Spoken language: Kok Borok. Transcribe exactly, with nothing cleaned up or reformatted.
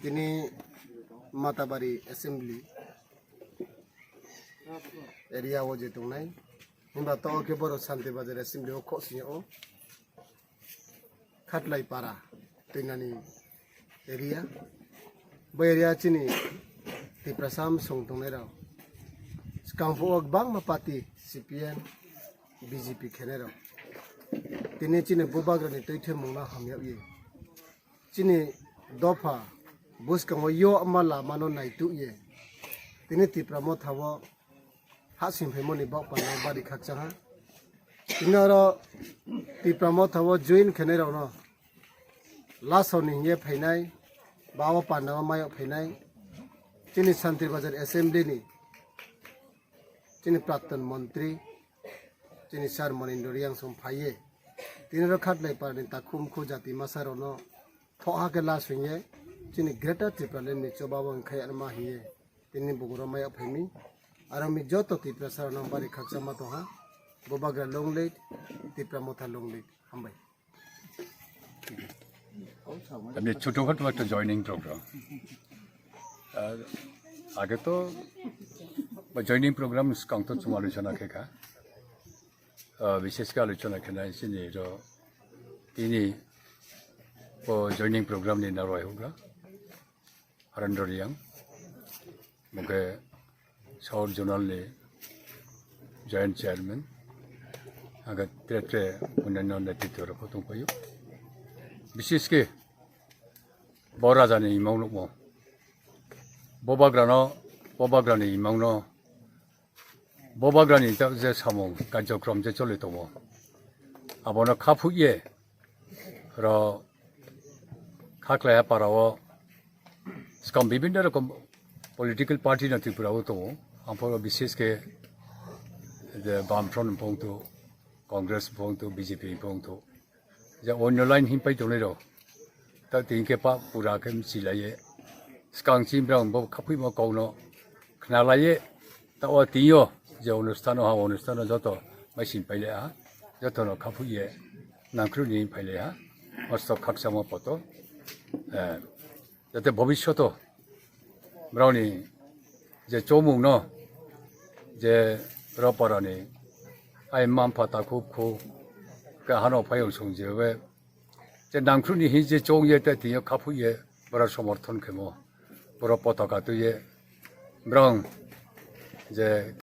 Tini Matabari Assembly area o je tongnai, himba to khe borok Santi Bazar Assembly o khosni o Khatlai Para Twinani area. Bo area chini Tiprasa bwsong tongnai rok. Swkang phuo kwbangma party C P M, B J P khenai rok. Tini chini bubagrani twi themung no hamya wi. Chini dopha bwskango yo ma lama no naituk ye. Tini Tipra Motha o ha sing phaimani bok panda bari khakcha ha. Tini oro Tipra Motha o join khenai rok no last ni hingye phainai, ba o panda o mayok phainai. Chini Santir Bazar Assembly ni chini Praptan Montri, chini Sir Monindra Reang song phaiye. Tini oro Khatlai Parani takhum khu jati masa rok no thok ha khe la swngye, chini Greater Tipraland ni choba bo wngkhai arma hiye. Tini buguro mayok phaimi. Aro mi joto Tiprasa rok no bari khakcha ma tong ha. Bubagra long live, Tipra Motha long live. Hambai. এমনি ছোটখাটো একটা joining programme. আহ, আগে তো বা joining programme স্কাং তো চুম আলোচনা খেখা। আহ, বিশেষ করে আলোচনা খেনা এসে নিয়ে তো তিনি ও জয়েনিং প্রোগ্রাম নিয়ে না রয় হোক। Harendra Reang, mungke South Zonal ni Joint Chairman, aga tre tre onyanyo netritwa rok tongpaio. Bishesh khe bo raja ni imang nukmo, bo bagra no, bo bagra ni imang no, bo bagra ni ta je samung karjokrom je choli tongo, abono khaphuye ro khaklaiha para o skam bibinno rokom political party no Tripura o tongo. Amporo bishesh khe je Bamfront ni phongthu, Congress ni phongthu, B J P ni phongthu. Je onyo line himpai tongnai rok. Ta tin khe pa pura khe mchilaiye. Skang chim brang bo khaphuimo kok no khnalaiye. Ta o tinyo je onusthan o ha onusthan o joto maisin paile ha. Joto no khaphuye nangkhru ni paile ha. Mosto khaksa mo poto. Eh, jate bhobishoto brao ni je chomung no je ropara ni ai mampha ta khub khub ke hano phayung sung je be je nangkhru ni hi je chong ye te tiyo khaphu ye bora somorthon khemo bora potaka tu ye brao je